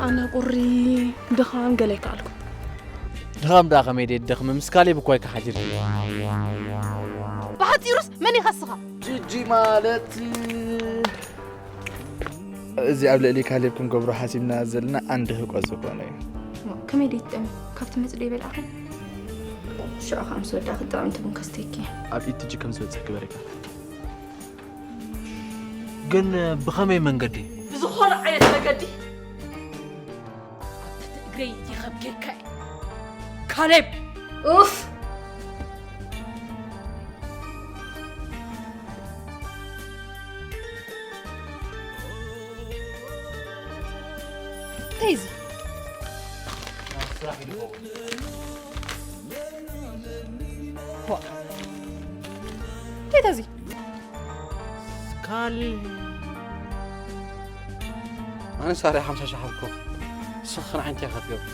ኣነ ቁሪ ድኻም ገለ ኣይከኣልኩ። ድኻም ደኣ ከመይ ደይ ደኽመ? ምስ ካሌብ እኮ ኣይከሓጅር። ብሓጺሩስ መን ኢኻ እስኻ? ጂጂ ማለት እዚ ኣብ ልዕሊ ካሌብ ክንገብሮ ሓሲብና ዘለና ኣንድ ህቆ ዝኾነ እዩ። ከመይ ደይ ትጠሚ? ካብቲ መጽዶ ይበልዓኸ? ሽዑ ከኣ ምስ ወዳእኺ ጥዑም ትቡን ከስተይኪ። ኣብ ኢድ ጂጂ ከም ዝበጽሕ ክበረካ። ግን ብኸመይ መንገዲ? ብዝኾነ ዓይነት መገዲ ኣብ ትሕቲ እግረይ ይኸብኬካ እየ። ካሌብ! ኡፍ! እንታይ እዚ? ዋ! እንታይ እዚ? ስካል ኣነ ሳሪ ሓምሳ ሺሕ ሃብኩ። ንስኺ ክንዓይንቲ ኢኻ ክትገብሪ።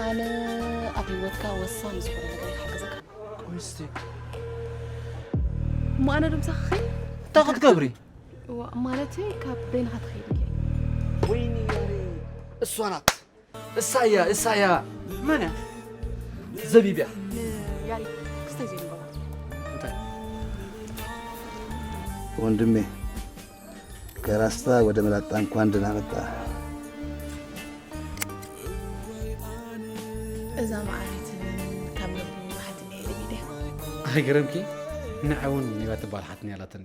ኣነ ኣብ ህይወትካ ወሳኒ ዝኾነ ነገር እየ ክሕግዘካ። ቆይ እስቲ። እሞ ኣነ ዶ ምሳኻ ኸይድ? እንታይ ክትገብሪ? እዋ፣ ማለተይ ካብ በይንኻ ትኸይድ እየ። ወይኒ ያሬ፣ እሷ ናት። እሳ እያ፣ እሳ እያ። መን እያ? ዘቢብ እያ። ንያሬድ ክስታይ ዘይንበባ። እንታይ? ወንድሜ፣ ከራስታ ወደ መላጣ እንኳን ደህና መጣ። እዛ መዓረይት ካብ ልቡ ሓትኒ ኢለ ኢደ። ኣይገረምኪ? ንዓይ እውን ኒባ ትበሃል ሓትኒ ኣላትኒ።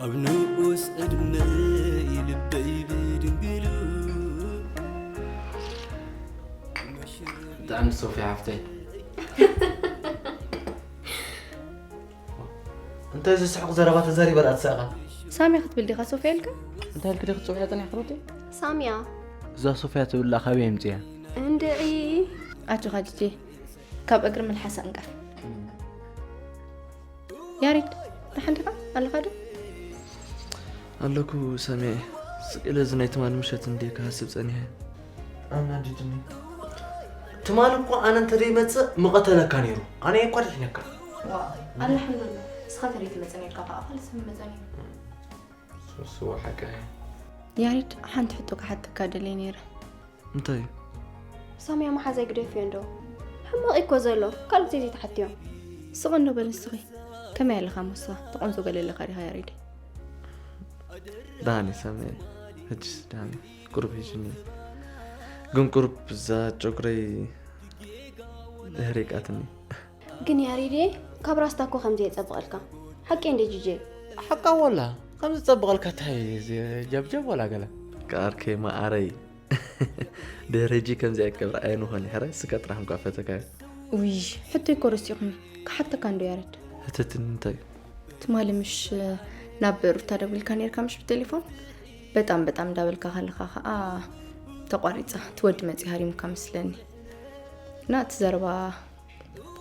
ኣብ ንኡስ ዕድመይ ልበይ ብድንግሉ። ሶፊያ ሓፍተይ። እንታይ ዘስሕቕ ዘረባ ተዛሪበ ደኣ ትስሕቓ? ሳሚያ ክትብል ዲኻ ሶፊያ ኢልካ? እንታይ ኢልኪ ዲኺ ክትጽውዕያ ጸኒሕኪ ሩቲ? ሳሚያ እዛ ሶፊያ ትብል ደኣ ካበይ ኣምጺኣ? እንድዒ ኣጆኻ ጂጂ፣ ካብ እግሪ ምልሓስ ኣንቀፍ። ያሬድ፣ ደሓን ዲኻ? ኣለኻ ዶ? ኣለኩ ሳሚያ፣ ስቕ ኢለ እዚ ናይ ትማሊ ምሸት እንድየ ክሃስብ ጸኒሐ። ኣናዲድኒ። ትማሊ እኮ ኣነ እንተ ዘይመጽእ ምቐተለካ ነይሩ። ኣነ እየ እኳ ድሒነካ። ኣልሓምዱላ። እስኻ ተደይ ትመጸ ነርካ ከዓ ካልእ ሰብ መጸ ነይሩ። ስዋ ሓቂ። ያሬድ፣ ሓንቲ ሕቶ ክሓተካ ደልየ ነይረ። እንታይ እዩ? ሳሚያ መሓዛይ ግደፍዮ እንዶ። ሕማቕ እኮ ዘሎ ካልእ ግዜ ዘይትሓትዮ። ስቕ እንዶ በል ንስኺ። ከመይ ኣለኻ ሞሳ? ተቆንዞ ገለ ኣለኻ ዲኻ ያሬድ? ዳኒ ሳሚያ፣ ሕጅስ ዳኒ ቁሩብ ሂጅኒ። ግን ቁሩብ እዛ ጨጉረይ ድሕሪቃትኒ። ግን ያሬድ ካብ ራስታ እኮ ከምዚ የጸብቐልካ። ሓቂ እንደ ጂጄ። ሓቃ ወላ ከምዚ ጸብቐልካ እንታይ ጀብጀብ ወላ ገለ። ከኣርከይ መኣረይ ድሕሪ ሕጂ ከምዚ ኣይክገብር ኣይንኾን ይሕረ ስከ ጥራሕ እንኳ ፈተካ። ውይ፣ ሕቶ ይኮ ረሲኹኒ። ክሓተካ እንዶ ያሬድ። ህተትኒ እንታይ? ትማሊ ምሽ ናብ ሩታ ደዊልካ ነርካ ምሽ ብቴሌፎን? በጣም በጣም እንዳበልካ ከለኻ ከዓ ተቋሪፃ። ትወዲ መፂ ሃሪምካ መስለኒ። እና እቲ ዘረባ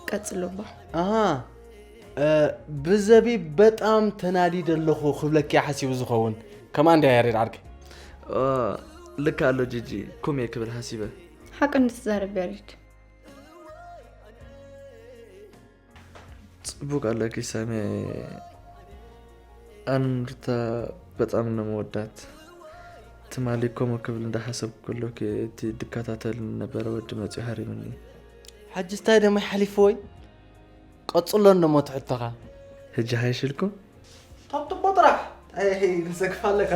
ቀፅሎ እባ። ኣሃ፣ እ፣ ብዘቢብ በጣም ተናዲደ ኣለኹ ክብለኪ ሓሲቡ ዝኸውን። ከማን ድያ ያሬድ ዓርኪ? ኦ፣ ልክ ኣሎ ጂጂ፣ ኩም እየ ክብል ሓሲበ። ሓቂ እንድትዛረብ ያሬድ። ጽቡቅ ኣለኪ ሳሚ። ኣነ ንሩታ በጣም ነው መወዳት። ትማሊ ኮሞ ክብል እንዳሓሰብኩ ከሎኪ እቲ ድከታተል ነበረ ወዲ መጺኡ ሃሪምኒ። ሓጂ ስታይ ደሞ ሓሊፍወይ? ቀጽሎ እንደሞ ትሕቶኻ። ሕጂ ሓይሽልኩ? ታብጥቦ ጥራሕ። ኣይ፣ ንሰክፍ ኣለካ።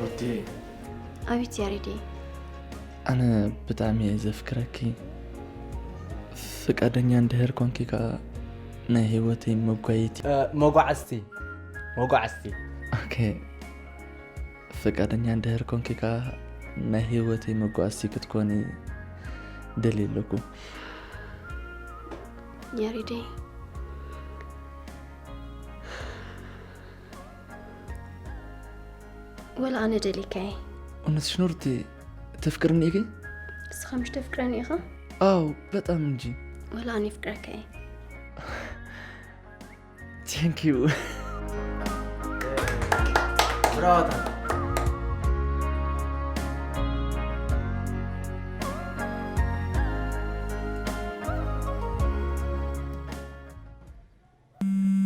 ሩቲ፣ ኣቤት ያሬዲ። ኣነ ብጣዕሚ እየ ዘፍቅረኪ። ፍቃደኛ እንድሕር ኮንኪ ከኣ ናይ ህይወተይ መጓየቲ። እ፣ መጓዕዝቲ። መጓዕዝቲ። ኦኬ። ፍቃደኛ እንድሕር ኮንኪ ከኣ ናይ ህይወተይ መጓዕዝቲ ክትኮኒ ደልየ ኣለኩ። ያሬደይ። ወላ ኣነ ደሊካየ። እውነትሽ ኑርቲ፣ ተፍቅርኒ ኢኺ? እስኻ ምሽ ተፍቅረኒ ኢኻ? ኣው፣ በጣም እንጂ። ወላ ኣነ ይፍቅረካየ። Thank you። ብራዋታት።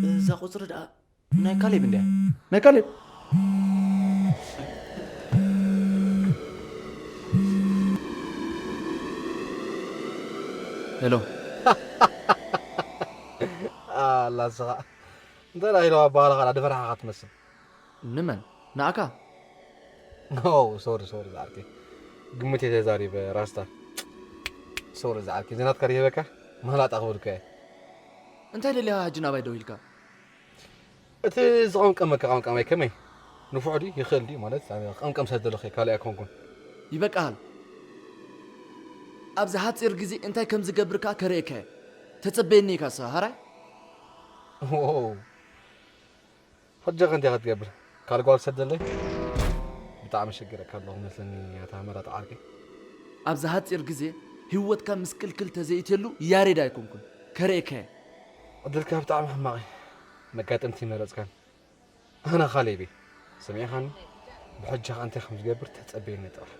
እዛ ቁጽሪ ደኣ ናይ ካሌብ እንድያ። ናይ ካሌብ። ሄሎ። ኣላ ስኻ። እንታይ ደኣ ኢልዋ ኣባህላ ኻላ ድፈርሓኻ ትመስል። ንመን? ንኣካ? ኖ፣ ሶሪ፣ ሶሪ ዝዓርከይ። ግምት እየ ተዛሪበ፣ ራስታ። ሶሪ ዝዓርከይ፣ እዚ ናትካ ድሂበካ? ማላጣ ክብልካ እየ። እንታይ ደሊኻ ሕጂ ናባይ ደው ኢልካ? እቲ ዝቐምቀመካ ቀምቃማይ ከመይ? ንፉዕ ድዩ? ይኽእል ድዩ? ማለት፣ ቀምቀም ሰብ ዘለኸ ካልእ ኣይኮንኩን። ይበቃሃል። ኣብዚ ሓጺር ግዜ እንታይ ከም ዝገብርካ ከርእየካ እየ። ተጸበየኒ ኢካ፣ ሰሃራይ። ዎው። ሕጂ ከ እንታይ ክትገብር? ካልእ ጓል ሰደለይ? ብጣዕሚ ሸጊረካ ኣለኹ መስለኒ፣ ኣታ መራጣ ዓርከይ። ኣብዚ ሓጺር ግዜ ህይወትካ ምስቅልቅል ተዘይእትየሉ ያሬድ ኣይኮንኩን። ከርእየካ እየ። ዕድልካ ብጣዕሚ ሕማቕ እዩ። መጋጠምቲ ይመረጽካን። ኣነ ካሌብ እየ። ሰሚዕኻኒ? ብሕጂ ከኣ እንታይ ከም ዝገብር ተጸበየኒ ጥራሕ።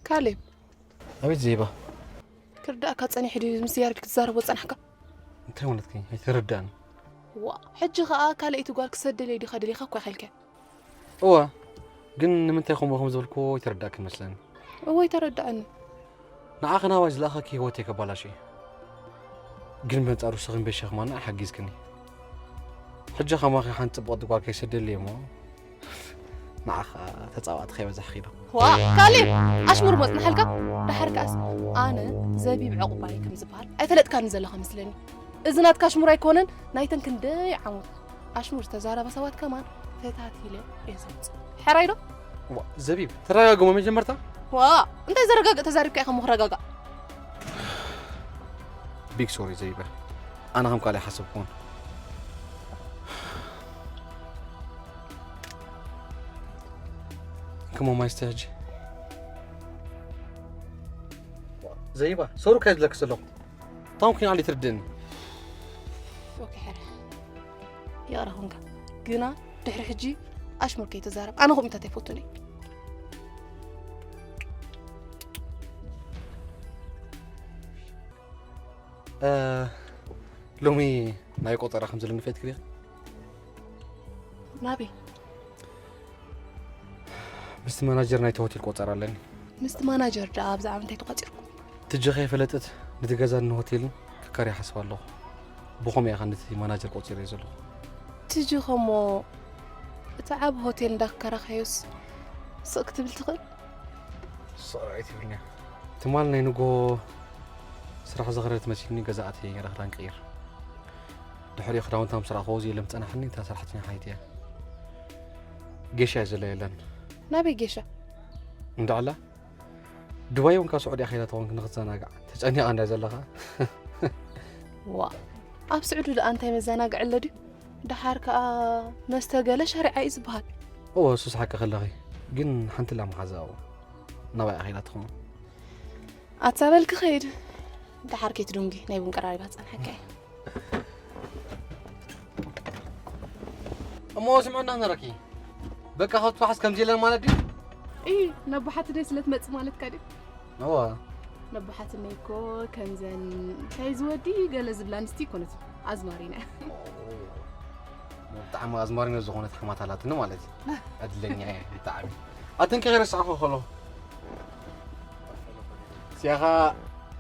ካሌብ። ኣቤት ዜባ። ክርዳእካ ጸኒሑ ድዩ ምስ ያሬድ ክትዛረቦ ጸናሕካ? እንታይ ማለትኪ? ኣይተረዳእን። ዋ፣ ሕጂ ኸኣ ካልኣይቲ ጓል ክሰደለይ ዲኻ ደሊኻ እኳ ኢኸልከ። እዋ፣ ግን ንምንታይ ከምኡ ከም ዝበልክዎ ኣይተረዳእክን መስለኒ። እወ ኣይተረዳእኒ። ንዓኺ ናባይ ዝለኣኸኪ ህይወተይ ከባላሽ እዩ። ግን በንጻሩ ስኽን ቤት ሸኽማና ሓጊዝክኒ። ሕጂ ከማኺ ሓንቲ ጽቡቕቲ ጓል ከይሰደልየ እሞ ንዓኻ ተጻዋዕቲ ከይበዛሕኺ ዶ? ዋ፣ ካሌብ፣ ኣሽሙር መጽናሓልካ። ደሓር ከኣስ ኣነ ዘቢብ ዕቑባይ ከም ዝበሃል ኣይፈለጥካኒ ዘለኻ መስለኒ። እዚ ናትካ ኣሽሙር ኣይኮነን፣ ናይተን ክንደይ ዓመት ኣሽሙር ዝተዛረባ ሰባት ከማን ፈታቲለ እየ ዘውጽእ። ሕራይ ዶ? ዋ፣ ዘቢብ፣ ተረጋግሞ መጀመርታ። ዋ፣ እንታይ ዘረጋግእ ተዛሪብካ ኢኻ እሞ ክረጋጋእ? ቢግ ሶሪ ዘቢበ፣ ኣነ ከም ካልእ ሓሰብኩን። ከሞ ማይ ስተ ሕጂ። ዘቢባ፣ ሶሪ ከይድለክ ዘለኹ። ታም ኩን ዓሊ ትርድእኒ። ኦኬ፣ ሕረ። ይቕረ ኹንካ። ግና ድሕሪ ሕጂ ኣሽሙር ከይትዛረብ። ኣነ ከምኡታት ኣይፈቱን እየ። እ፣ ሎሚ ናይ ቆጸራ ከም ዘለኒ ፈትክ ዲኻ? ናበይ? ምስቲ ማናጀር ናይቲ ሆቴል ቆጸራ ኣለኒ። ምስቲ ማናጀር ደኣ ኣብዛ ዓመት እንታይ ተቋጺርኩም? ትጂ ከይፈለጠት ነቲ ገዛን ንሆቴልን ክካርያ ሓስብ ኣለኹ። ብኸምኡ ኢኻ ነቲ ማናጀር ቆጺረዮ ዘለኹ። ትጂ ኸሞ እቲ ዓቢ ሆቴል እንዳከራኻዮስ ስቕ ክትብል ትኽእል? ስቕ ርኣይ ትብልኒ እያ። ትማል ናይ ንጎ ስራሕ ዝኸረደት መሲልኒ ገዛ ኣትየ ነይረ ክዳን ቀይር። ድሕሪኡ ክዳውንታ ምስ ረኣኽዎ ዝየለ ምስ ጸናሕኒ እታ ሰራሕተኛ ሓይቲ እያ። ጌሻ እያ ዘላ የለን። ናበይ ጌሻ? እንዳዕላ ዱባይ እውን ካብ ስዑድያ ከይዳ ተኾንክ ንክትዘናጋዕ ተጨኒቓ እንዳ ዘለኻ። ዋ፣ ኣብ ስዑዲ ደኣ እንታይ መዘናግዒ ኣሎ ድዩ? ደሓር ከኣ መስተ ገለ ሸሪዓ እዩ ዝበሃል። እወ፣ እሱስ ሓቂ ከለኺ። ግን ሓንቲ ላ መሓዛኡ ናባይ ከይዳ ትኸውን። ኣታ በል ክኸይድ። ደሓር ከይትድንጉ፣ ናይ ቡን ቀራሪባ ክጸንሓካ እየ። እሞ ስምዕና ነረኪ። በቃ፣ ካብ ትወሓስ ከምዚ የለን ማለት ድዩ? እይ፣ ነቦሓትነይ ስለ ትመጽእ ማለትካ ድዩ? እዋ። ነቦሓትነይ እኮ ከምዘን እንታይ ዝወዲ ገለ ዝብላ ኣንስቲ ይኮነት፣ ኣዝማሪና። ብጣዕሚ ኣዝማሪኖ ዝኾነት ሓማት ኣላትኒ ማለት እዩ። ዕድለኛ እየ ብጣዕሚ። ኣትን ከይረሳዕኹ ከሎ። ሲያኻ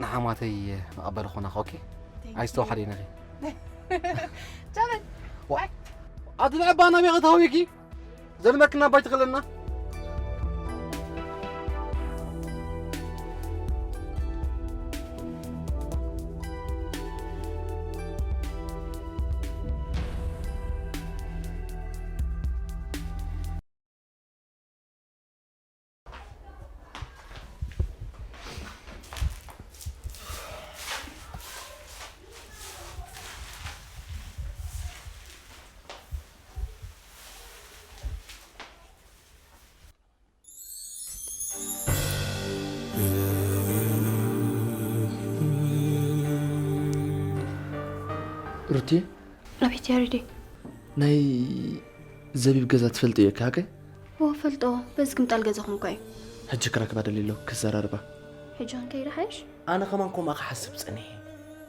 ንሓማተይ መቐበል ኾናኻ፣ ኦኬ? ኣይስተውሓደይን ኢኺ። ቻበል። ዋ-፣ ኣቲ ንዕባ ናበይ ከተሃውየኪ? ዘልመክና ኣባይ ትኽእለና። ሩቲ? ኣቤት ያሬዴ። ናይ ዘቢብ ገዛ ትፈልጥዮ እካ ሃቀይ? እወ፣ ፈልጦ። በዚ ክምጣል ገዛኹም እኳ እዩ። ሕጂ ክረክባ ደልየ ኣለኹ፣ ክዘራርባ። ሕጂ ክንከይድ ሓይሽ? ኣነ ከማን ከምኣ ክሓስብ ጸኒሐ።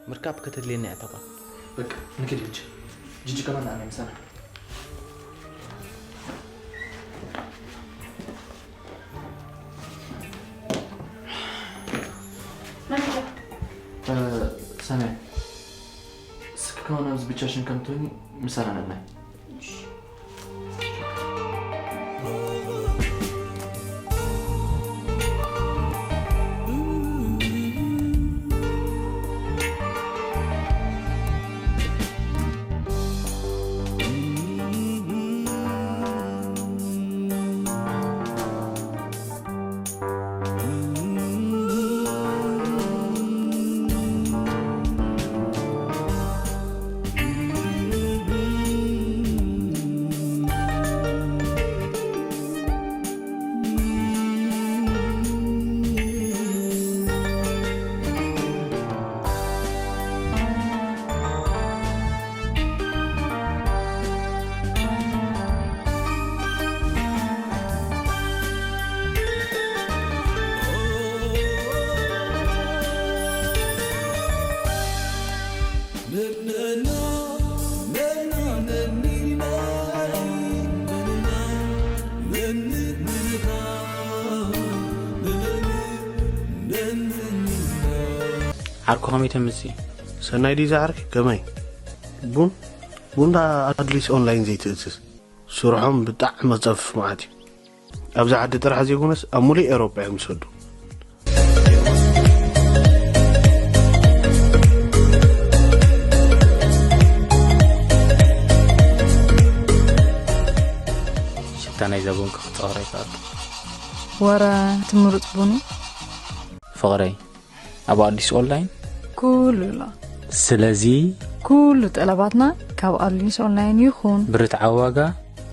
ምርካብ ከተድልየና እያ እታ ጓል። በቃ፣ ንኪድ ሕጂ። ጂጂ ከማን ንኣና ምሳና። እ፣ ሰናይ፣ እስኪ ከማን ኣብዚ ብቻሽን ከም ትሆኒ ምሳና ንዕናይ። ዓርኩ ከመይ ተምጽእ? ሰናይ ድዩ ዝዓርኪ? ከመይ? ቡን? ቡንዳ ኣድሊስ ኦንላይን ዘይትእዝዝ ስርሖም ብጣዕሚ መፀፍፍ መዓት እዩ። ኣብዚ ዓዲ ጥራሕ ዘይኮነስ ኣብ ሙሉእ ኤሮጳ እዮም ዝሰዱ። ሽታ ናይዛ ቡን ክኽፀወር ኣይክኣልኩ። ወረ እቲ ምሩፅ ቡን እዩ። ፍቕረይ ኣብ ኣዲስ ኦንላይን ኩሉ ኣሎ። ስለዚ ኩሉ ጠለባትና ካብ ኣዲስ ኦንላይን ይኹን። ብርትዓዊ ዋጋ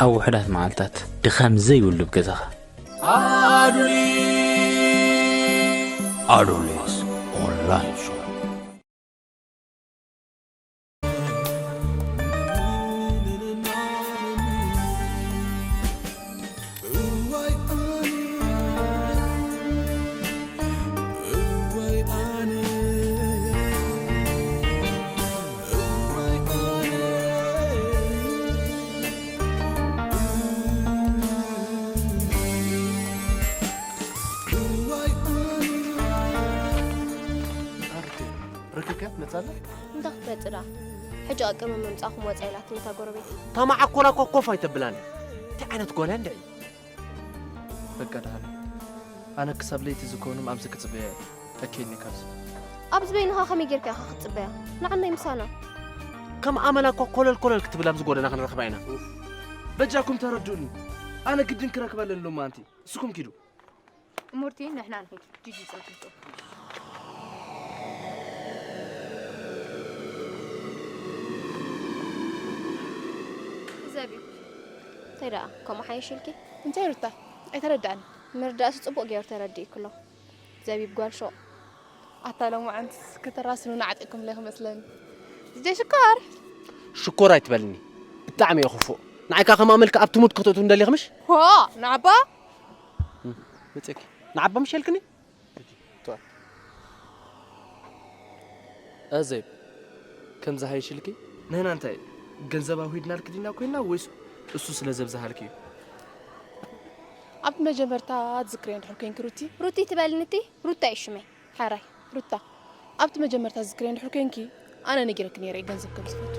ኣብ ውሑዳት መዓልታት ድኻም ዘይብሉ ኣብ ገዛኻ። ኣዶሊስ ኦንላይን ሾፕ። ኣርቴ ረኪብካያ ትመጽእ ኣላ? እንታይ ክትመጽእ ደኣ? ሕጂ ቀቅመ ምምጻእኹም ወጻ ኢላትኒ እታ ጎረቤት። እታ መዓኮላ እኳ ኮፍ ኣይተብላን። እንታይ ዓይነት ጓል እያ እንድዒ? በቃ ደሓን። ኣነ ክሳብ ለይቲ ዝከውንም ኣብዚ ክጽበያ እየ። ተኪእኒ ካብዚ። ኣብዚ በይንኻ ከመይ ጌርካ ኢኻ ክትጽበያ? ንዓናይ ምሳና። ከም ኣመላ እኳ ኮለል ኮለል ክትብል ኣብዚ ጎደና ክንረኽባ ኢና። በጃኩም ተረድኡኒ። ኣነ ግድን ክረክባ ኣለኒ ሎማዓንቲ። ንስኹም ኪዱ። ሙርቲ ንሕና ንኺድ ጂጂ ጸግቶ። ዘቢብ እንታይ ደኣ ከምኡ ሓይሽ ኢልኪ? እንታይ ሩታ ኣይተረዳእን። ምርዳእሲ ጽቡቕ ገይሩ ተረዲእኩ ኣሎ። ዘቢብ ጓል ሾቕ። ኣታ ሎማዓንትስ ከተራስኑና ዓጢቕኩም ኢለ ክመስለኒ። ዲጄ ሽኮር። ሽኮር ኣይትበልኒ። ብጣዕሚ እየ ክፉእ። ንዓይካ ከም ኣመልካ ኣብ ትሙት ከተእቱ እንደሊኽ ምሽ? ሆ ንዓባ መጽኪ ንዓባ ምሽ ያልክኒ? ኣዘይብ ከምዚ ሃይሽልኪ ንህና እንታይ ገንዘብ ኣውሂድናልኪ ዲና ኮይና ወይስ እሱ ስለ ዘብዝሃልኪ እዩ? ኣብቲ መጀመርታ ትዝክርዮ እንድሕር ኮይንኪ ሩቲ። ሩቲ ትበልኒ እቲ ሩታ እዩ ሽመይ። ሓራይ። ሩታ ኣብቲ መጀመርታ ትዝክርዮ እንድሕር ኮይንኪ ኣነ ነጊረኪ ነይረ እየ ገንዘብ ከም ዝፈቱ።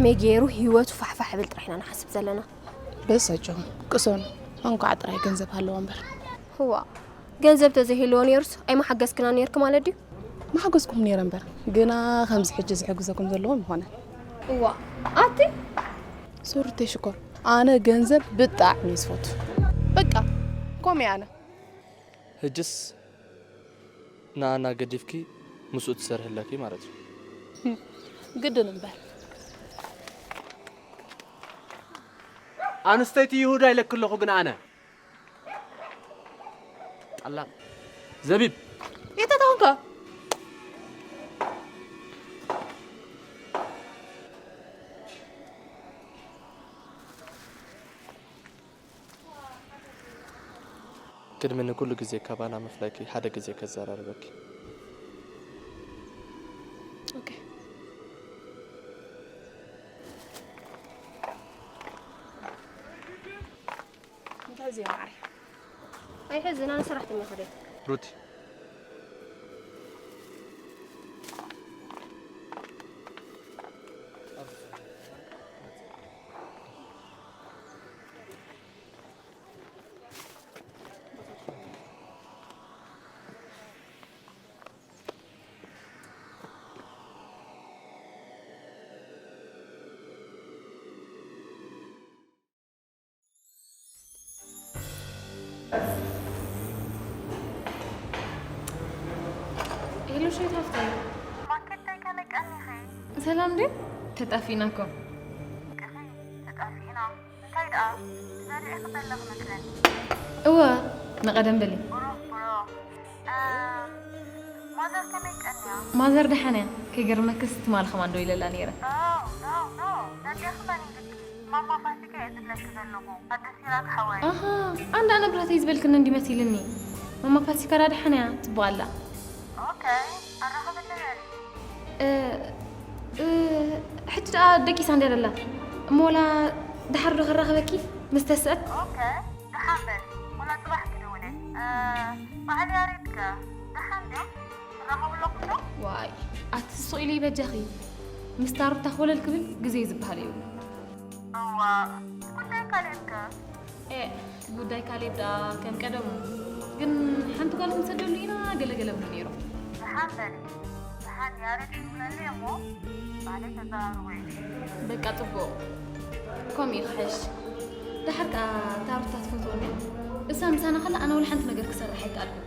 መይ ገይሩ ህይወቱ ፋሕፋሕ ይብል ጥራሕ ኢና ንሓስብ ዘለና። በስ ኣጆኹም ቅሰኑ። እንኳዕ ጥራይ ገንዘብ ሃለዎ እምበር። ህዋ ገንዘብ ተዘይህልዎ ነይሩስ ኣይመሓገዝክና ነይርኪ ማለት ድዩ? መሓገዝኩም ነይረ እምበር ግና ከምዚ ሕጂ ዝሕግዘኩም ዘለዎ ምኾነ። እዋ ኣቲ ሱርተይ ሽኮር ኣነ ገንዘብ ብጣዕሚ እየ ዝፈቱ። በቃ ኮም እየ ኣነ። ሕጅስ ንኣና ገዲፍኪ ምስኡ ትሰርሒ ኣለኪ ማለት እዩ። ግድን እምበር። ኣንስተይቲ ይሁዳ ኢለኪ ኣለኹ ግን ኣነ ጠላም ዘቢብ የታ ተኾንካ? ቅድሚ ንኩሉ ግዜ ካባና ምፍላይኪ ሓደ ግዜ ከዘራርበኪ። ኦኬ። እንታይ እዚኣ ማዕረ? ኣይሕዝን ኣነ ሰራሕተኛ ክደ ሩቲ ሄሎ ሸይት ሃፍታይ። ማክዳይ ከመይ ቀኒኺ? ሰላም ድዩ? ተጣፊእና እኮ። ቅኺ ተጣፊእና። እንታይ ደኣ? ትበልዒ ክበለኽ መስለኒ። እወ፣ ንቐደም በሊ። ብሩኽ ብሩኽ። ማዘር ከመይ ቀንያ? ማዘር ደሓን እያ። ከይገርመክስ ትማሊ ከማን ደው ኢለላ ነይረ። ኖ ኖ ኖ። ነዴኺ መን ኢልኪ? ማማ ፋሲካ እየ ዝብለኪ ዘለኹ። ኣደ ሲራክ ሓወይ። ኣሃ፣ ኣንዳ ንብረተይ ዝበልክኒ እንዲ መሲልኒ። ማማ ፋሲካ ዳ ደሓን እያ ትበኣላ። ኦኬ፣ ኣራኸበለይ በሊ። እ፣ እ፣ ሕጂ ደኣ ደቂሳ እንድያ ደላ። እሞ ወላ ደሓር ዶ ከራኽበኪ? ምስ ተስአት? ኦኬ፣ ደሓን በሊ። ወላ ጽባሕ ክድውለ። እ፣ በዓል ያሬድ ከ ደሓን ድዮም? ትራኸቡ ኣለኹም ዶ? ዋይ፣ ኣቲ ስቕ ኢሉ ይበጃኺ። ምስታ ሩታ ኮለል ክብል ግዜ ዝበሃል የብሉን። እዋ፣ ጉዳይ ካሌብ ከ? ኤእ፣ ጉዳይ ካሌብ ደኣ ከም ቀደሙ። ግን ሓንቲ ጓል ክንሰደሉ ኢና ገለ ገለ ብሉ ነይሮም። ደሓን በሊ። ደሓን ያሬድ ይብለኒ እሞ ባዕለይ ተዘራርቦ እየ። በቃ ጽቡቕ። ከምኡ እዩ ክሕሽ። ደሓር ከኣ እታ ሩታ ትፈትወኒ። እሳ ምሳና ከላ ኣነ ወላ ሓንቲ ነገር ክሰርሕ ኣይከኣልኩን።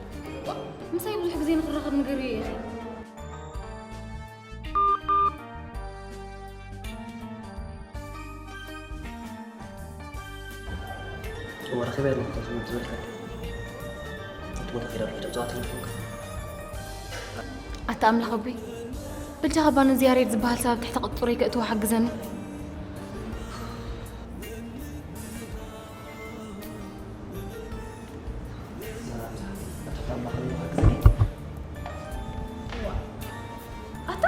ዋ፣ ምሳይ ብዙሕ ግዜ ንኽራኸብ ንገርዮ ኢኺ። እወ፣ ረኺበያ ኣለኹ፣ እታ ትምህርቲ ዝበልካ። እቲ ቦታ ከይዳ ብሕቶ ጸዋታ ነይርኩምካ። ኣታ ኣምላኽ ኣቦይ፣ በጃኻ እባ ነዚ ያሬድ ዝበሃል ሰብ ኣብ ትሕቲ ቁጽጽረይ ከእትዎ ሓግዘኒ። ኣታ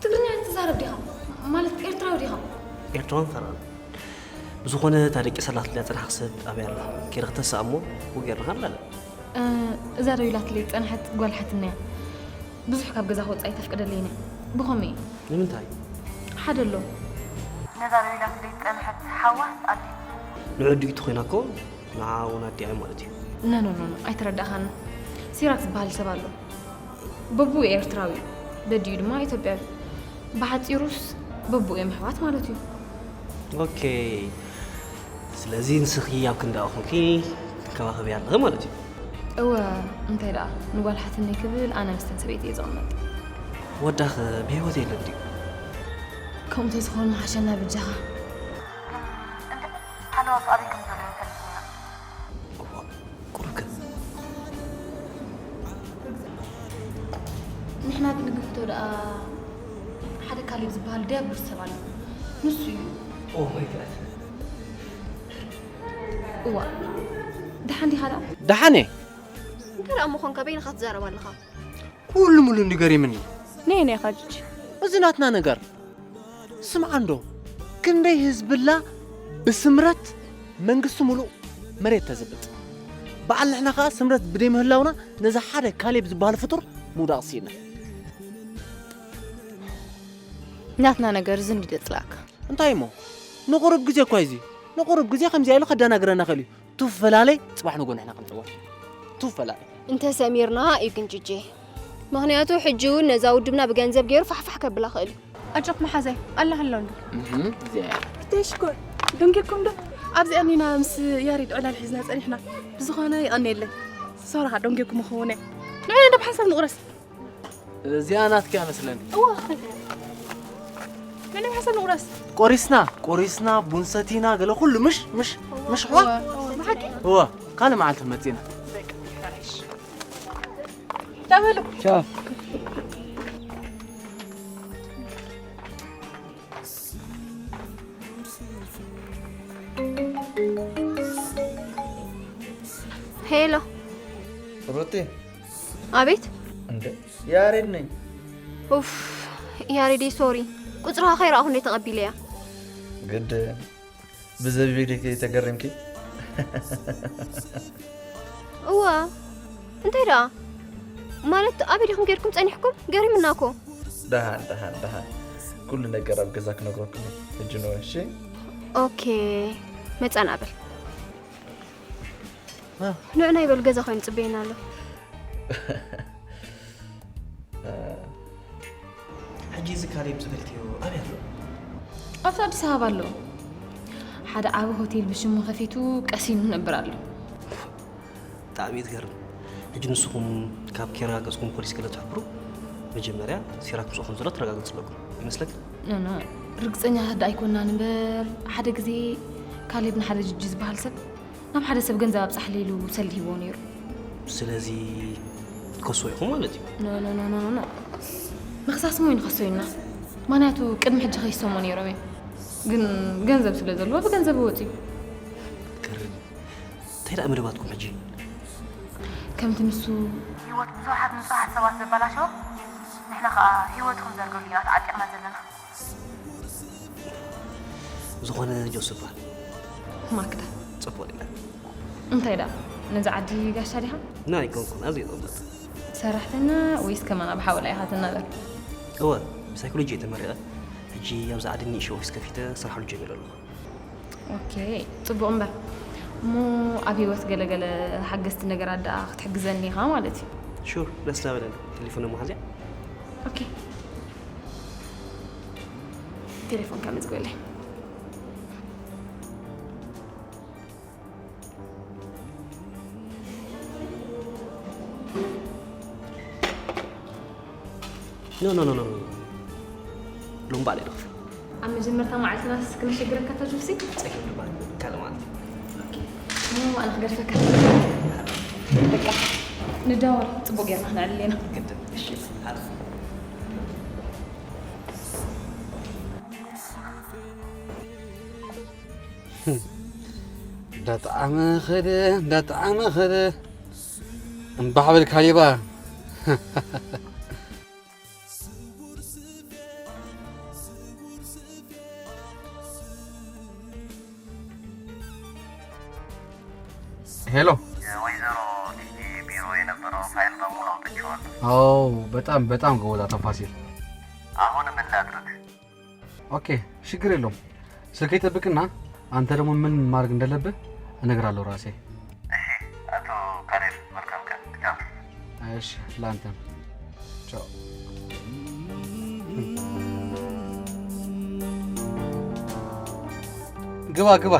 ትግርኛ ትዛረብ ዲኻ? ማለት ኤርትራዊ ዲኻ? ኤርትራዊ ፈራን። ብዝኾነ እታ ደቂ ሰላት ኢላ ዝጸናሕካ ሰብ ኣበይ ኣላ? ኬረ ክተስኣ እሞ፣ ወጌርና ሃብላለ። እ፣ እዛ ደው ኢላትለይ ዝጸንሐት ጓል ሓትነያ። ብዙሕ ካብ ገዛ ክወጽእ ኣይተፍቅደለይን እያ። ብኸመይ እዩ? ንምንታይ? ሓደ ኣሎ። ነዛ ደው ኢላትለይ ዝጸንሐት ሓዋ ኣዲ። ንዕዲኡ ተኾይና እኮ ንዓ እውን ኣዲኣ እዩ ማለት እዩ። ኖ፣ ኖ፣ ኖ፣ ኖ፣ ኣይተረዳእኻን። ሲራክ ዝበሃል ሰብ ኣሎ። በቡ ኤርትራዊ እዩ፣ በዲኡ ድማ ኢትዮጵያዊ። ብሓጺሩስ በቡ እዮም ኣሕዋት ማለት እዩ። ኦኬ፣ ስለዚ ንስኺ ኣብ ክንዳኣ ኮንኪ ትንከባኸብያ ኣለኺ ማለት እዩ። እወ፣ እንታይ ደኣ ንጓል ሓትነይ ክብል ኣነ ምስተን ሰበይቲ እየ ዝቕመጥ። ወዳኸ ብህይወት የለን ድዩ? ከምኡ ተዝኸውን ምሓሸና ብጃኻ። እንተ ሃለዋቱ ኣበይ ከም ዘሎ ፈሊጥና። እዋ፣ ቁሩብ ከ? ንሕና ክንግምቶ ደኣ ሓደ ካሌብ ዝበሃል ዲያብሎስ ሰብ ኣሎ። ንሱ እዩ። ኦ ማይ ጋድ። እዋ፣ ደሓን ዲኻ ደኣ? ደሓን እየ። እንታይ ደኣ እሞ ኾንካ በይንኻ ትዛረብ ኣለኻ? ኩሉ ሙሉ እንዲ ገሪምኒ። ነይ ነይ ኻጅጅ። እዚ ናትና ነገር። ስምዓ እንዶ፣ ክንደይ ህዝብላ ብስምረት መንግስቲ ሙሉእ መሬት ተዝብጥ። በዓል ንሕና ኸኣ ስምረት ብደይ ምህላውና ነዚ ሓደ ካሌብ ዝበሃል ፍጡር ምውዳቕ ስኢና። ናትና ነገር እዚ እንዲ ደጽላካ። እንታይ እሞ? ንቑሩብ ግዜ እኳ እዩ እዚ። ንቑሩብ ግዜ ከምዚኣ ኢሉ ከደናግረና ኽእል እዩ። ቱፍ ፈላለይ፣ ጽባሕ ንጎ ንሕና ክንጽወት። ቱፍ ፈላለይ። እንተ ሰሚርና እዩ ግን ጅጄ። ምኽንያቱ ሕጂ እውን ነዛ ውድብና ብገንዘብ ገይሩ ፋሕፋሕ ከብላ ኽእል እዩ። ኣጆኽ መሓዛይ፣ ኣላ ኣሎ እንዶ። እህ፣ እዚኣ እያ። እተይ ሽኮር፣ ደንጊርኩም ዶ? ኣብዚ ኣኒና ምስ ያሬድ ዕላል ሒዝና ጸኒሕና። ብዝኾነ ይቐንየለይ። ሶራኻ ደንጊርኩም ክኸውን እየ። ንዕና እንዶ ብሓንሳብ ንቑረስ። እዚኣ ናትኪ እያ መስለኒ። እዋ፣ መን ብሓንሳብ ንቑረስ? ቆሪስና፣ ቆሪስና፣ ቡን ሰቲና፣ ገለ ኩሉ ምሽ፣ ምሽ፣ ምሽ፣ እዋ፣ ዋ? እዋ፣ እዋ፣ ብሓቂ? እዋ፣ ካልእ መዓልቲ መጺና። በቃ፣ ይሓይሽ። ቻው በሉ። ቻው። ሄሎ። ሩቲ። ኣቤት። እንደ ያሬድ ነኝ። ኡፍ፣ ያሬዴ፣ ሶሪ። ቁጽርኻ ከይረኣኹ እንደ ተቐቢለያ። ግድ ብዘቢበይ ዲኺ ተገሪምኪ? እወ፣ እንታይ ደኣ? ማለት ኣበይ ዲኹም ጌርኩም ጸኒሕኩም? ገሪምና እኮ። ደሃን፣ ደሃን፣ ደሃን። ኩሉ ነገር ኣብ ገዛ ክነግረኩም እየ። ሕጂ ንወ፣ እሺ? ኦኬ፣ መጸና በል። እ። ንዑ ናይ በሉ፣ ገዛ ኮይኑ ጽበየና ኣሎ። እ። ሕጂ እዚ ካሌብ ዝበልክዮ ኣበይ ኣሎ? ኣብቲ ኣዲስ ኣበባ ኣሎ። ሓደ ዓቢ ሆቴል ብሽሙ ከፊቱ ቀሲኑ ይነብር ኣሎ። ብጣዕሚ እዩ ዝገርም። ሕጂ ንስኹም ካብ ኬራ ገጽኩም ፖሊስ ገለ ትሕብሩ፣ መጀመርያ ሲራክ ምስኡ ከም ዘሎ ተረጋግጹ ኣለኩም። ይመስለካ? ኖ፣ ኖ፣ ርግጸኛታት ደኣ ኣይኮናን እምበር፣ ሓደ ግዜ ካሌብ ንሓደ ጅጂ ዝበሃል ሰብ ናብ ሓደ ሰብ ገንዘብ ኣብጻሕለይ ኢሉ ሰልዲ ሂብዎ ነይሩ። ስለዚ ትከስዎ ኢኹም ማለት እዩ? ኖ፣ ኖ፣ ኖ፣ ኖ፣ ኖ፣ ኖ። ንኽሳስሞ እዩ ንኸሶ ኢልና። ምኽንያቱ ቅድሚ ሕጂ ከይሰሞ ነይሮም እዮም። ግን ገንዘብ ስለ ዘለዎ ብገንዘብ ይወጽ እዩ። ገርም። እንታይ ደኣ መደባትኩም ሕጂ? ከምቲ ንሱ ህይወት ብዙሓት ንጹሃት ሰባት ዘበላሸወ፣ ንሕና ኸኣ ህይወትኩም ዘርገሉ ኢና ተዓጢቕና ዘለና። ዝኾነ ጆስፋ። ማክዳ። ጽቡቕ ኢላ። እንታይ ደኣ? ነዚ ዓዲ ጋሻ ዲኻ? ና ኣይኮንኩን፣ ኣብዚ እየ ዝቕመጥ። ሰራሕተኛ ወይስ ከማን ኣብ ሓወላ ኢኻ ትናበር? እወ፣ ሳይኮሎጂ እየ ተመሪቐ። ሕጂ ኣብዚ ዓዲ ንእሽቶ ኦፊስ ከፊተ ክሰርሓሉ ጀሚረ ኣለኹ። ኦኬ፣ ጽቡቕ እምበር። እሞ ኣብ ህይወት ገለገለ ሓገዝቲ ነገራት ደኣ ክትሕግዘኒ ኢኻ ማለት እዩ። ሹር፣ ደስ ዳበለኒ። ቴሌፎን እሞ ሓዝያ። ኦኬ። ቴሌፎን ካብ መዝግበለይ። ኖ፣ ኖ፣ ኖ፣ ኖ፣ ኖ። ሎምባዕ ለይድኽፍ። ኣብ መጀመርታ መዓልትናስ ክንሸግረካ እታ ጁሲ? ጸገም ድማ ካልእ ማለት እዩ። ኦኬ። እሞ ኣነ ክገድፈካ። በቃ፣ ንዳወል። ጽቡቕ ጌርና ክነዕልል ኢና። ግድን። እሺ፣ ሓርፍ። እንዳጣዕመ ኸደ፣ እንዳጣዕመ ኸደ። እምባሕ በል ካሌባ። ሄሎ። የወይዘሮ ቲጂ ቢሮ የነበረውን ፋይል በሙሉ አውጥቼዋለሁ። አዎ፣ በጣም፣ በጣም ጎበዝ አቶ ፋሲል። አሁንም እንዳትረክ። ኦኬ፣ ችግር የለውም። ስልክ ይጠብቅና አንተ ደግሞ ምን ማድረግ እንዳለብህ እነግራለሁ ራሴ። እሺ፣ አቶ ካሌብ፣ መልካም ቀን። ቻው። እሺ፣ ለአንተም ቻው። ግባ፣ ግባ።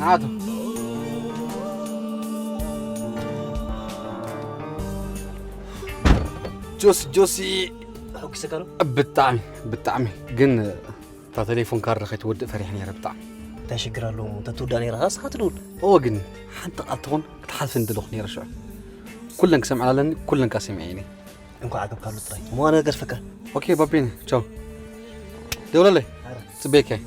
ናቱ። ጆሲ፣ ጆሲ። ኣሕጉሰካ ዶ? ብጣዕሚ፣ ብጣዕሚ። ግን እታ ቴሌፎን ካርድ ከይትወድእ ፈሪሐ ነይረ ብጣዕሚ። እንታይ ሽግር ኣለዎ? እንተ ትውዳእ ነይራ፣ ንስኻ ትደውል። እወ፣ ግን ሓንቲ ቃል ትኹን ክትሓልፈኒ ደለኹ ነይረ ሽዑ። ኩለን ክሰምዓ ኣለኒ፣ ኩለን ከኣ ሰሚዐ እየ። እንኳዕ ዓገብካሉ ጥራይ። እሞ ኣነ ገርፈካ። ኦኬ፣ ባቤነ፣ ቻው። ደውለለይ። ኣረ። ጽበየካ እየ።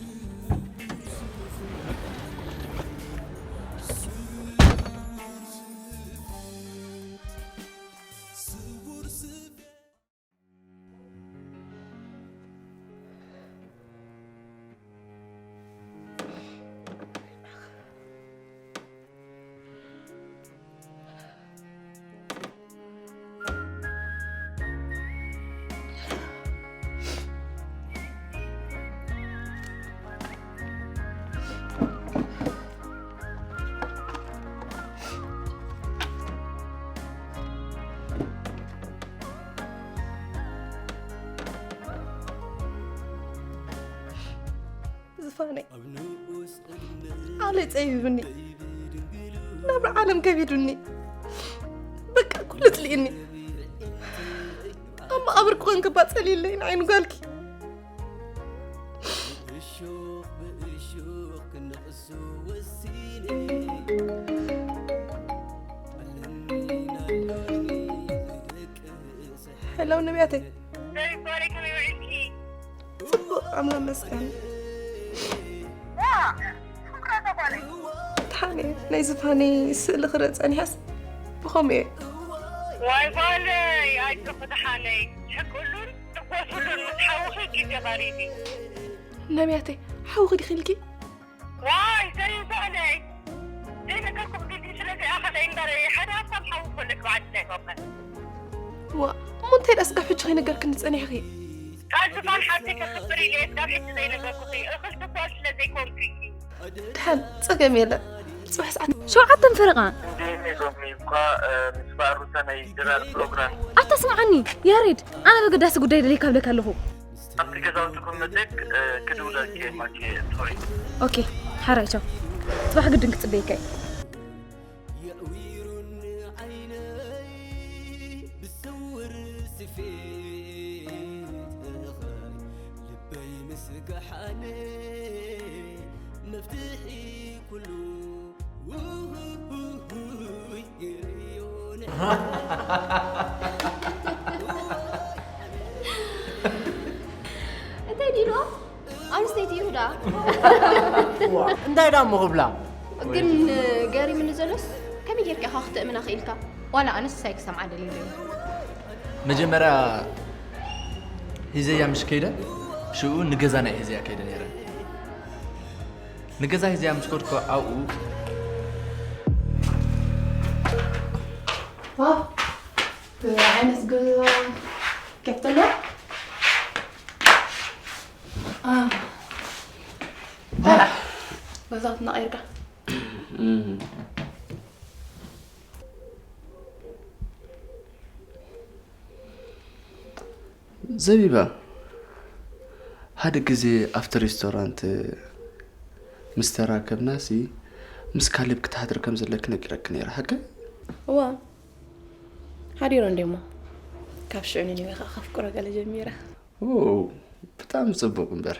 ዝፋነይ፣ ዓለይ ጸቢቡኒ፣ ናብራ ዓለም ከቢዱኒ፣ በቃ ኩሉ ጽሊእኒ። ኣብ መቓብር ክኾን ክባ ጸሊለይ ንዓይኒ ጓልኪ። ሄሎ ነቢያተይ። ሰላም ጓለይ፣ ከመይ ውዒልኪ? ጽቡቕ፣ ኣምላኽ ይመስገን። ዋ፣ ፍቕረተ ጓለይ። ደሓን እየ። ናይ ዝፋነይ ስእሊ ክርኢ ጸኒሐስ ብኸምኡ እየ። ዋይ ጓለይ፣ ኣይዞኺ ደሓነይ። ሕቅሉን ሕጎሱሉን ምስ ሓውኺ ግዜ ቀሪቡ እዩ። ነቢያተይ፣ ሓውኺ ዲኺ ኢልኪ? ዋይ፣ ዘይጓለይ። ዘይነገርኩኺ ግዜ ስለ ዘይኣኸለይ እምበር፣ ሓደ ሃብታም ሓዊ ክህልወኪ ብዓዲ ኣይኮንኩን። ዋ፣ እሞ እንታይ ደኣ ስጋብ ሕጂ ከይነገርክኒ ጸኒሕኺ? ቃል ዝፋን ሓብተይ ከኽብር ኢለ እየ ስጋብ ሕጂ ዘይነገርኩኺ። እኽልቲ ጓል ስለ ዘይኮንኩ እዩ። ደሓን፣ ጸገም የለን። ጽባሕ ሰዓት ሸውዓተን ፈረቓ። እንዴ፣ ሎሚ እኳ፣ እ፣ ምስ በዓል ሩታ ናይ ድራር ፕሮግራም። ኣታ ስምዓኒ፣ ያሬድ፣ ኣነ በገዳሲ ጉዳይ ደልየካ እብለካ ኣለኹ። ኣብቲ ገዛውትኩም ምጽእ፣ እ፣ ክድውለልኪ እየ፣ ማኪ፣ ሶሪ። ኦኬ፣ ሓራይ፣ ቻው። ጽባሕ ግድን ክጽበየካ እየ። የእዊሩኒ ዓይነይ ብስውር ስፌት፣ ልበይ ምስ ገሓነ መፍትሒ ኩሉ። ውይ፣ ርዮነ። እንታይ ዲሎ? ኣንስተይቲ ይሁዳ። እንታይ ዳ እሞ ክብላ? ግን ገሪምኒ ዘሎስ፣ ከመይ ጌርካ ኢኻ ክትእምና ክኢልካ? ዋላ ኣነስ ሳይ ክሰምዓ ደልየ። መጀመርያ ሂዘያ ምሽ ከይደ፣ ሽኡ ንገዛ ናይ ሂዘያ ከይደ ነይረ። ንገዛ ሂዘያ ምስ ከድኩ ኣብኡ። ዋው! እንታይ ዓይነት ገዛ ከፍተሎ? ዛትና ቀይርካ። ዘቢባ፣ ሓደ ግዜ ኣብቲ ሬስቶራንት ምስ ተራከብናሲ፣ ምስ ካሌብ ክትሓድሪ ከም ዘለኪ ነጊረኪ ነይረ፣ ሓቂ? እዋ፣ ሓዲሩ እንዴሞ። ካብ ሽዑ ንንወይ ከዓ ከፍቅሮ ገለ ጀሚረ። ኦ፣ ብጣዕሚ ጽቡቕ እምበር።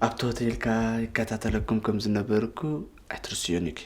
ኣብቲ ሆቴልካ ይከታተለኩም ከም ዝነበርኩ ኣይትርስዮን ኢኪ።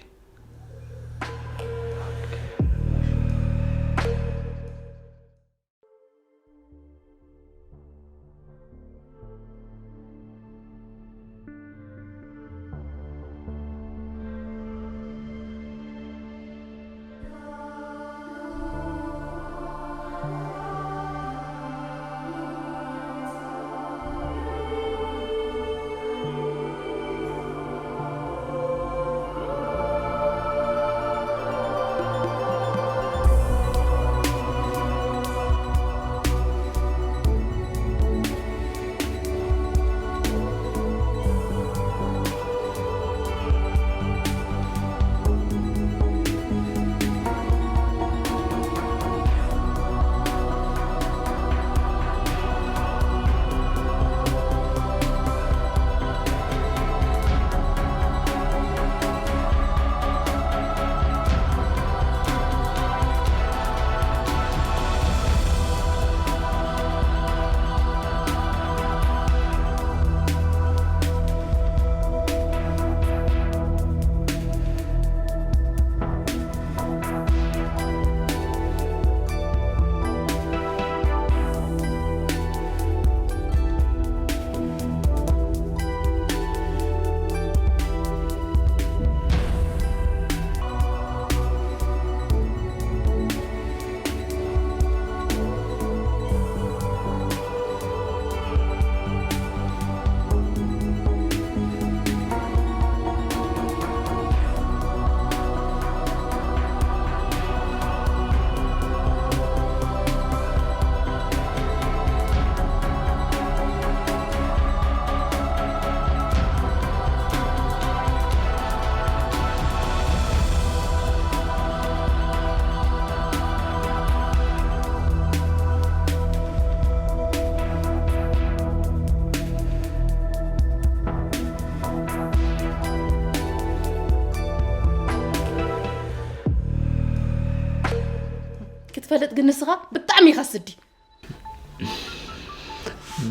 ክትፈልጥ ግን ንስኻ ብጣዕሚ ኢኻ ስዲ።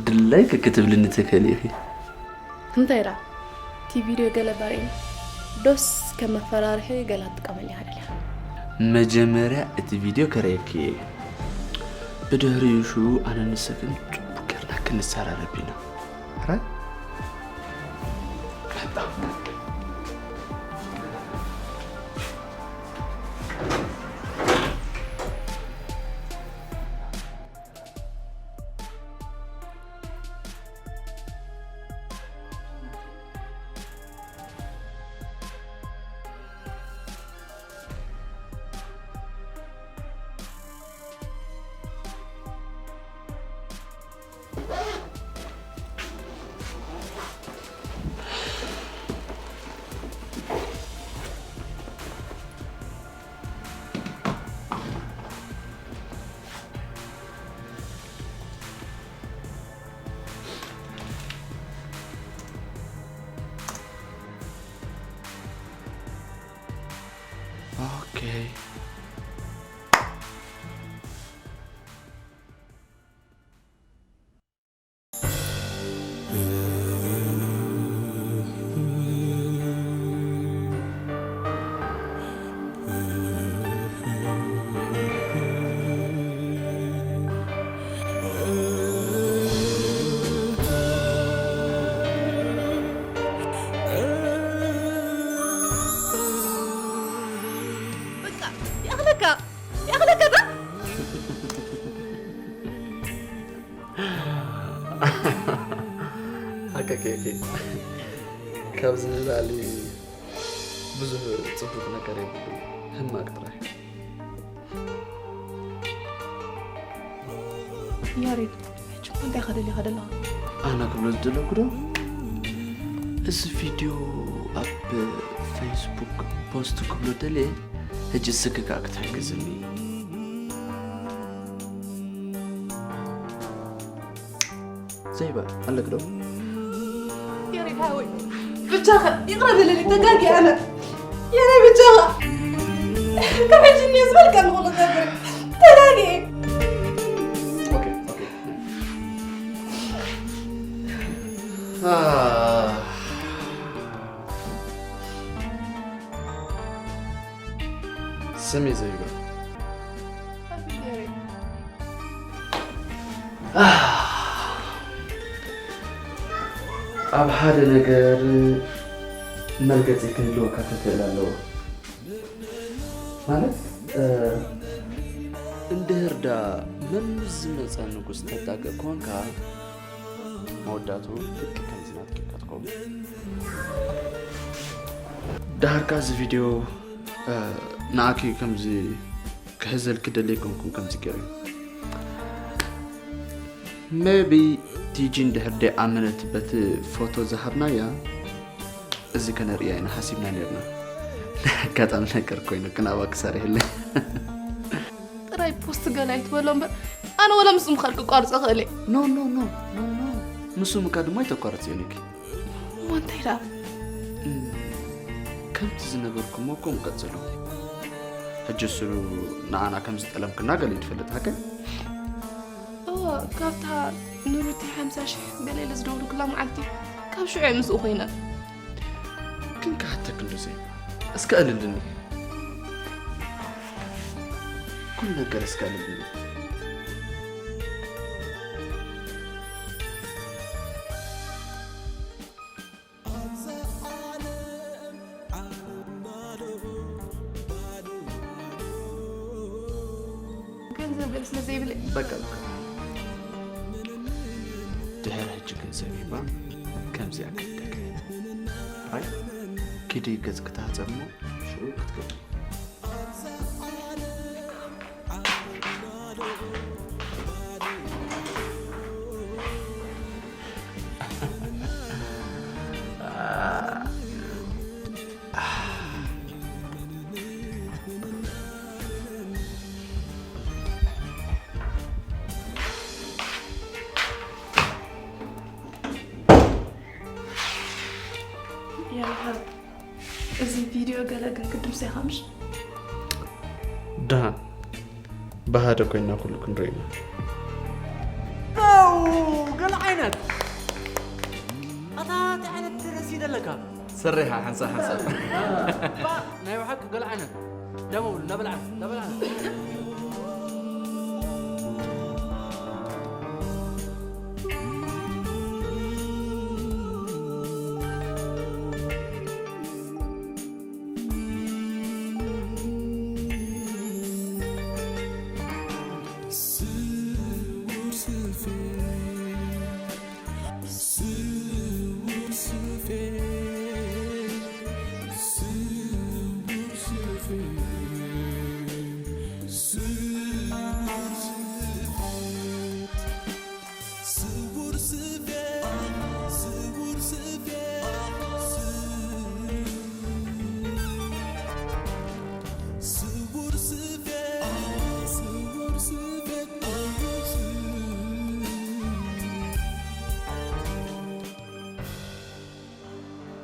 ድላይኪ ክትብልኒ ትኽእሊ ኢኺ። እንታይ ደኣ እቲ ቪድዮ ገለ ባርኢኒ ዶስ ከም መፈራርሒ ገለ ክትጥቀመሉ ኢኻ ደሊኻ? መጀመርያ እቲ ቪድዮ ከርእየኪ እየ። ብድሕሪኡ ሽኡ ኣነ ንስኽን ጽቡቕ ጌርና ክንሰራረብ ኢና። ኧረ ኦኬ። በቃ ይኣኽለካ፣ ይኣኽለካ እዛ። ሓቀኪ ኢኺ። ካብዚ ንላዕሊ ብዙሕ ጽቡቕ ነገር የብሉን። ሕማቕ ጥራይ። ያሬድ፣ ሕጂ እኮ እንታይ ኢኻ ደሊኻ ዘለኻ? ኣነ ክብሎ ዝደለኩ ዶ? እዚ ቪድዮ ኣብ ፌስቡክ ፖስት ክብሎ ደልየ፣ ሕጂ ስክካ ክትሕግዝኒ። ዘይባ ኣለክ ዶ? ያሬድ ሓወይ፣ ብቻኻ ይቕረ በለኒ፣ ተጋጊ ኣነ። ያሬድ፣ ብቻኻ ካብ ሕጂ እኒኦ ዝበልካ ንኹሉ ገብር። ተጋጊ። ኦኬ፣ ኦኬ። ኣህ። ስሚ ዘይባ። ኣብ ሓደ ነገር መርገጺ ክህልወካ ክትኽእል ኣለዎ። ማለት እንድህር ዳ መምስ ዝመጸ ንጉስ ተጣቅእ ኮንካ መወዳቱ ልክ ከምዚ ናትኪ ኢልካ ትኸውን። ደሃርካ እዚ ቪድዮ ንኣኪ ከምዚ ክሕዘልኪ ደልየ ኮንኩም ከምዚ ገይሩ ሜቢ ቲጂ እንድሕር ደይኣመነት በቲ ፎቶ ዝሃብናያ እዚ ከነርእያ ኢና ሓሲብና ነርና። ናይ ኣጋጣሚ ነገር ኮይኑ ግን ኣብኣ ክሳርሕለይ። ጥራይ ፖስት ገለ ኣይትበሎ እምበር ኣነ ወላ ምስ ምኻድ ክቋርጾ ክእል እየ። ኖ ኖ ኖ ኖ ኖ፣ ምስ ምካ ድማ ኣይተቋርጽ ዮኒክ። እሞ እንታይ ደኣ? ከምቲ ዝነበርኩሞ ከምኡ ቀጽሉ። ሕጂ እሱ ንዓና ከም ዝጠለምክና ገለ እዩ ትፈልጥ ሃከ? እወ፣ ካብታ ንሩቲ ሓምሳ ሽሕ ገለ ኢለ ዝደውልኩላ መዓልቲ ካብ ሽዑ እየ ምስኡ ኮይነ። ግን ክሓተክ እንዶ ዘይባ እስከ እልልኒ። ኩሉ ነገር እስከ እልልኒ። ገንዘብ ገለ ስለ ዘይብለይ በቃ በቃ። ድሕሪ ሕጂ ግን ሰሚማ ከምዚኣ ክሕተካ እየ። ኣይ ኪዲ ገጽ ክታጸሞ ሽዑ ክትገብር። ያሃ እዚ ቪድዮ ገለ ግን ክድምሰ ይኸምሽ። ደሃ ብሃደ ኮይና ኩሉ ክንርኢ ኢና። ኣው ገለ ዓይነት ኣታ እንታይ ዓይነት ረሲደ ኣለካ? ሰሪሓ ሓንሳ ሓንሳ ባ ናይ ብሓቂ ገለ ዓይነት ደሞ ነብልዓ ነብልዓ